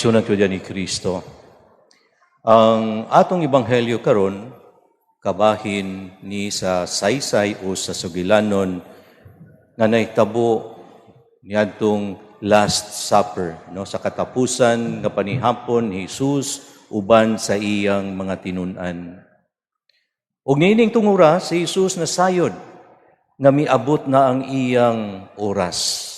Sunod ko ni Kristo. Ang atong ebanghelyo karon kabahin ni sa saysay o sa sugilanon nga nahitabo niadtong Last Supper, no, sa katapusan nga panihapon ni Jesus uban sa iyang mga tinun-an. Ug niining tungura, si Jesus nasayod nga miabot na ang iyang oras.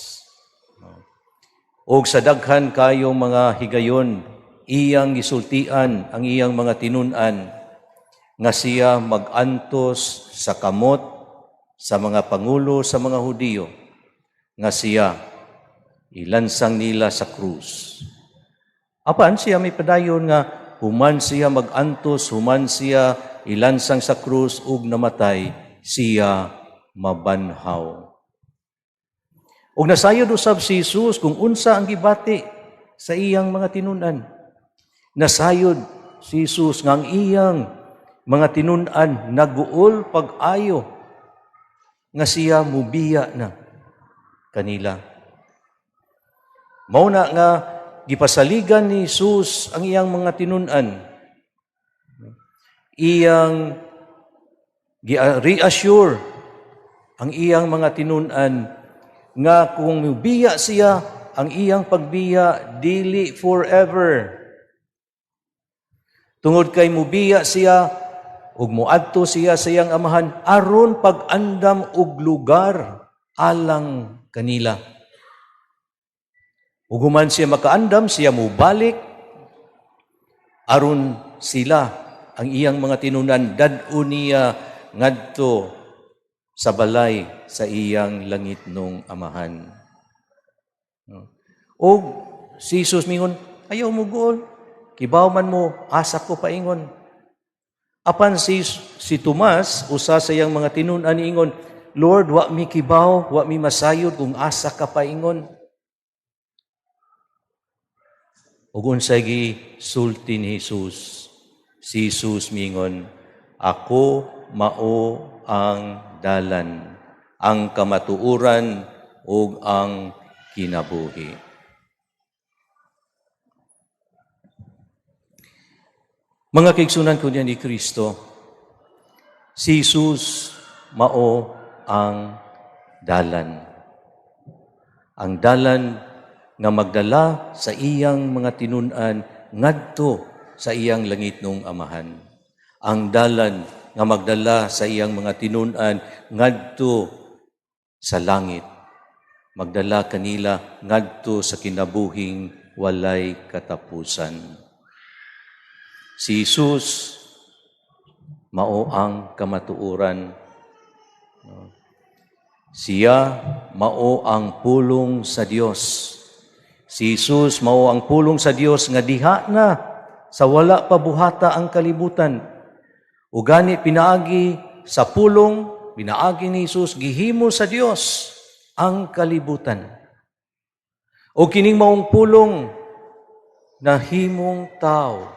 Og sa daghan kayong mga higayon, iyang gisultian ang iyang mga tinun-an nga siya mag-antos sa kamot sa mga pangulo sa mga Hudiyo, nga siya ilansang nila sa krus. Apan siya may padayon nga human siya mag-antos, human siya ilansang sa krus ug namatay, siya mabanhaw. Ug nasayod usab si Jesus kung unsa ang gibati sa iyang mga tinun-an. Nasayod si Jesus nga ang iyang mga tinun-an naguol pag-ayo nga siya mubiya na kanila. Mao na nga gipasaligan ni Jesus ang iyang mga tinun-an. Iyang gi-reassure ang iyang mga tinun-an nga kung mubiya siya, ang iyang pagbiya dili forever. Tungod kay mubiya siya ug muadto siya sa iyang Amahan aron pag-andam og lugar alang kanila. Ug human siya makaandam, siya mubalik aron sila, ang iyang mga tinunan, dad-on niya ngadto sa balay sa iyang langitnong Amahan. No? Og si Jesus mingon, "Ayaw mo guol. Kibaw man mo, asa ko paingon." Apan si Tomas, usa sa iyang mga tinun-an, ingon, "Lord, wa mi kibaw, wa mi masayod kung asa ka paingon." Ug unsay gisulti ni Jesus? Si Jesus mingon, "Ako mao ang dalan, ang kamatuoran ug ang kinabuhi." Mga kaigsunan ko ni Kristo, si Jesus mao ang dalan. Ang dalan nga magdala sa iyang mga tinun-an ngadto sa iyang langitnong Amahan. Ang dalan nga magdala sa iyang mga tinun-an ngadto sa langit. Magdala kanila ngadto sa kinabuhing walay katapusan. Si Jesus mao ang kamatuoran. Siya mao ang pulong sa Dios. Si Jesus mao ang pulong sa Dios nga diha na sa wala pa buhata ang kalibutan. Ugani pinaagi sa pulong, pinaagi ni Jesus, gihimo sa Dios ang kalibutan. O kining maong pulong nahimong tao.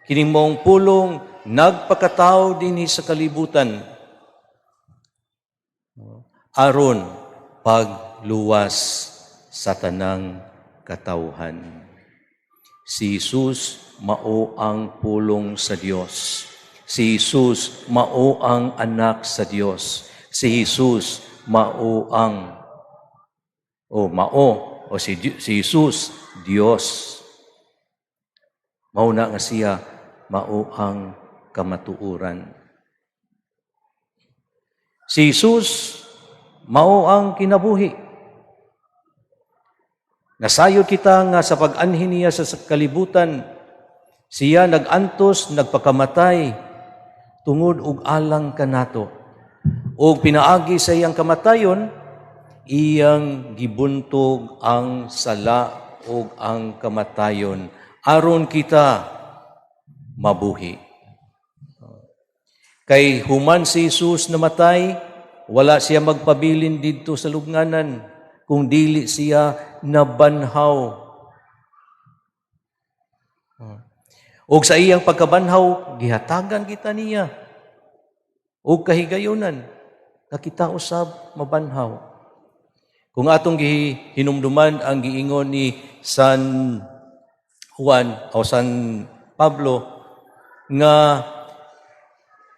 Kining maong pulong nagpakatao dinhi sa kalibutan aron pagluwas sa tanang katawhan. Si Jesus mao ang pulong sa Dios. Si Jesus mao ang anak sa Dios. Si Jesus mao ang o mao o si Jesus Dios. Mao na nga siya mao ang kamatuoran. Si Jesus mao ang kinabuhi. Nasayod kita nga sa pag-anhi niya sa kalibutan, siya nag-antos, nagpakamatay, tungod og alang kanato. Og pinaagi sa iyang kamatayon, iyang gibuntog ang sala ug ang kamatayon, aron kita mabuhi. Kay human si Jesus namatay, wala siya magpabilin didto sa lubnganan kung dili siya nabanhaw. Og sa iyang pagkabanhaw, gihatagan kita niya og kahigayonan nga kita usab mabanhaw. Kung atong gihinumduman ang giingon ni San Juan o San Pablo nga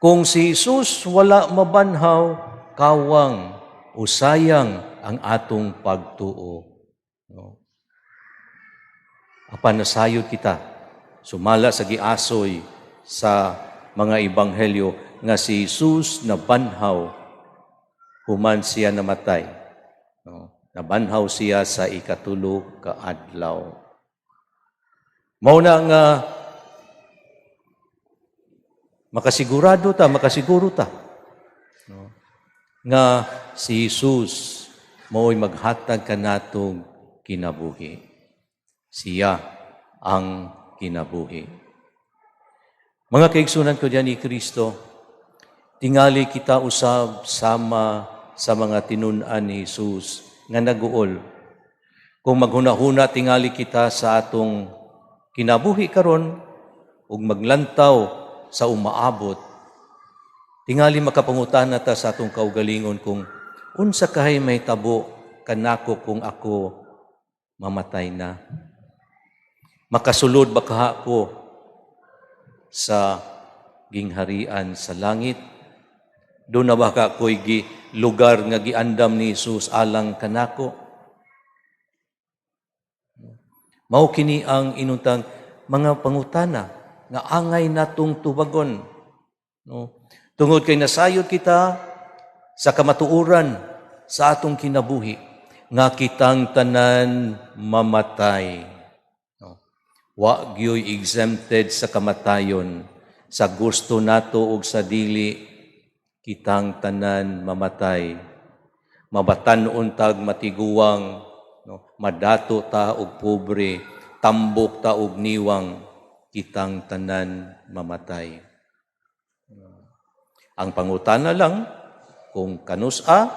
kung si Jesus wala mabanhaw, kawang o sayang ang atong pagtuo. No? Apan nasayod kita, sumala sa giasoy sa mga ebanghelyo nga si Jesus nabanhaw human siya namatay. No? Nabanhaw siya sa ikatulo ka adlaw. Mao na nga makasigurado ta, makasiguro ta, no, nga si Jesus mao'y maghatag kanatong kinabuhi. Siya ang kinabuhi. Mga kaigsunan ko diyan ni Kristo, tingali kita usab sama sa mga tinun-an ni Jesus nga naguol. Kung maghuna-huna tingali kita sa atong kinabuhi karon ug maglantaw sa umaabot, tingali makapangutana ta sa atong kaugalingon kung unsa kahay mahitabo kanako kung ako mamatay na. Makasulod ba kaha ko sa gingharian sa langit? Doon na ba ka ko'y gi lugar nga giandam ni Jesus alang kanako? Mao kini ang inuntang mga pangutana nga angay natong tubagon. No? Tungod kay nasayod kita sa kamatuoran sa atong kinabuhi nga kitang tanan mamatay. No? Wa gyoy exempted sa kamatayon, sa gusto nato ug sa dili, kitang tanan mamatay. Mabatan-on tag matiguang, no? Madato ta og pobre, tambok ta og niwang, kitang tanan mamatay. Ang pangutana lang kung kanus-a,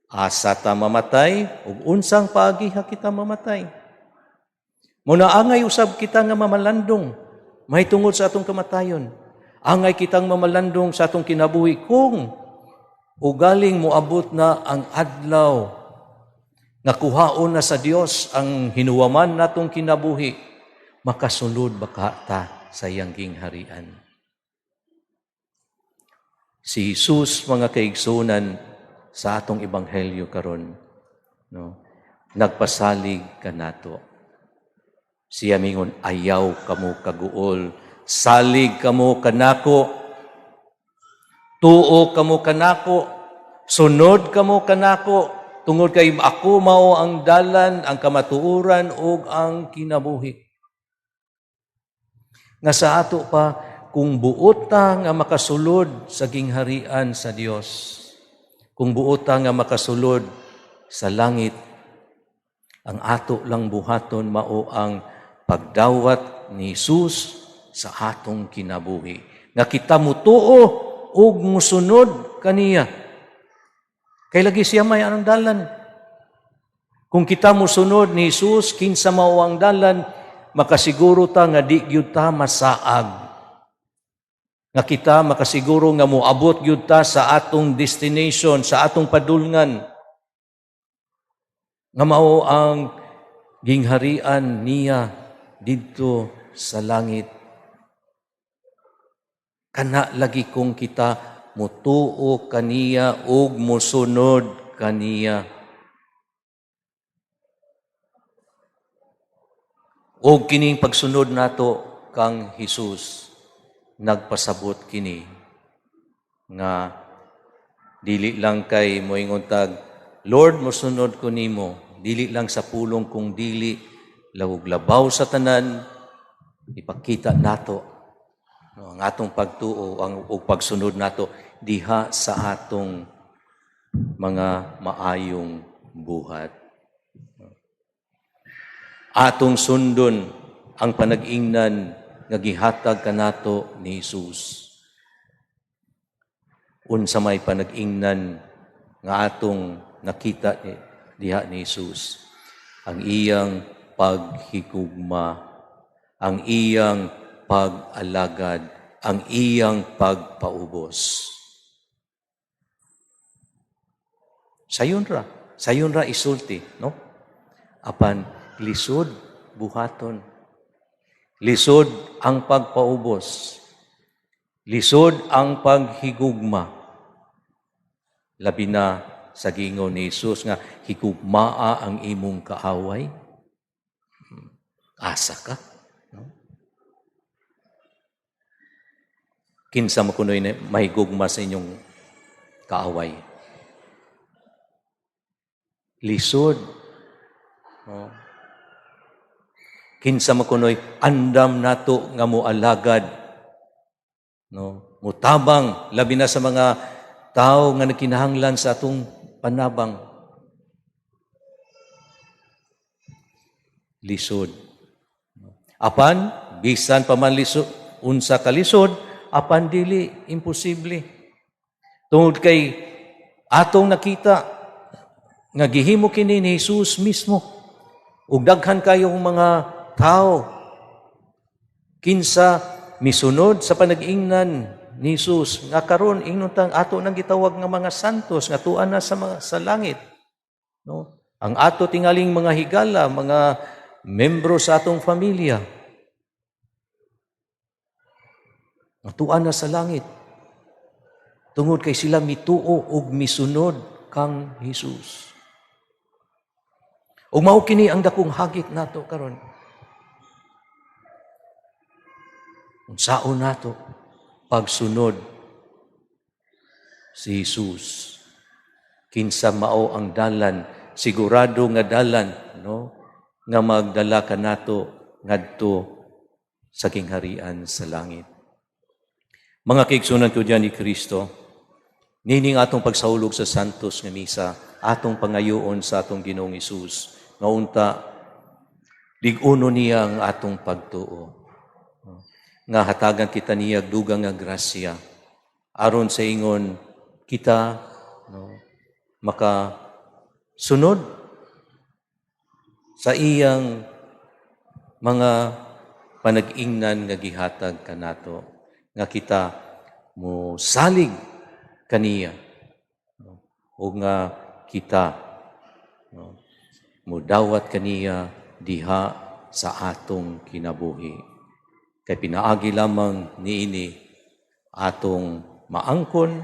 asa ta mamatay, ug unsang paagi ha kita mamatay. Muna angay usab kita nga mamalandong mahitungod sa atong kamatayon. Angay kitang mamalandong sa atong kinabuhi kung ugaling moabot na ang adlaw nga kuhaon na sa Dios ang hinuwaman natong kinabuhi, makasulod ba ka ta sa iyang gingharian? Si Jesus, mga kaigsunan, sa atong ebanghelyo karon, no, nagpasalig kanato. Siya mingon, "Ayaw kamo kaguol, salig kamo kanako, tuo kamo kanako, sunod kamo kanako, tungod kay ako mao ang dalan, ang kamatuoran ug ang kinabuhi." Nga sa ato pa, kung buot ta nga makasulod sa gingharian sa Dios, kung buot ta nga makasulod sa langit, ang ato lang buhaton mao ang pagdawat ni Jesus sa atong kinabuhi. Nga kita mutuo ug musunod kaniya. Kay lagi siya may anong dalan. Kung kita musunod ni Jesus, kinsa mao ang dalan, makasiguro ta nga di gyud ta masaag. Nga kita makasiguro nga moabot gyud ta sa atong destination, sa atong padulngan. Nga mao ang gingharian niya didto sa langit. Kana lagi kung kita mutuo kaniya ug musunod kaniya. Og kining pagsunod nato kang Hesus, nagpasabot kini nga dili lang kay moingon tag, "Lord, mosunod ko nimo," dili lang sa pulong kung dili lawog labaw sa tanan ipakita nato, no, ang atong pagtuo ang ug pagsunod nato diha sa atong mga maayong buhat. Atong sundon ang panag-ingnan nga gihatag kanato ni Jesus. Unsa may panag-ingnan nga atong nakita diha ni Jesus? Ang iyang paghigugma, ang iyang pag-alagad, ang iyang pagpaubos. Sayon ra. Sayon ra isulti, no? Apan lisod buhaton. Lisod ang pagpaubos. Lisod ang paghigugma. Labi na sa giingon ni Jesus nga higugmaa ang imong kaaway. Asa ka, no? Kinsa mo kunoy mahigugma sa inyong kaaway? Lisod. No? Kinsa mo kunoy andam nato nga moalagad, no? Mutabang labi na sa mga tao nga nagkinahanglan sa atong panabang. Lisod. Apan bisan pa man lisod, unsa ka lisod, apan dili imposible. Tungod kay atong nakita nga gihimo kini ni Jesus mismo. Ug daghan kayong mga tao kinsa misunod sa panag-ingnan ni Jesus nga karon ingnon tang ato nang gitawag nga mga santos nga tuan na sa langit, no? Ang ato tingaling mga higala, mga membro sa atong pamilya nga tuan na sa langit tungod kay sila mituo ug misunod kang Jesus. Ug mao kini ang dakong hagit nato karon. Unsaon nato pagsunod si Jesus? Kinsa mao ang dalan, sigurado nga dalan, no, nga magdala kanato ngadto sa gingharian sa langit. Mga kaigsunan ko diyan ni Kristo, nining atong pagsahulog sa Santos nga Misa, atong pangayoon sa atong Ginoong Hesus nga unta lig-uno niya ang atong pagtuo, nga hatagan kita niya dugang nga grasya aron sa ingon kita, no, makasunod sa iyang mga panag-ingnan nga gihatag kanato, nga kita mosalig kaniya, no, o nga kita, no, mudawat kaniya diha sa atong kinabuhi. Kay pinaagi lamang niini atong maangkon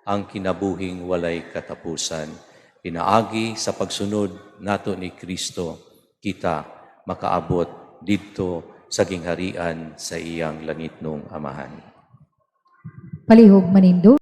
ang kinabuhing walay katapusan. Pinaagi sa pagsunod nato ni Kristo, kita makaabot didto sa gingharian sa iyang langitnong Amahan. Palihog manindo.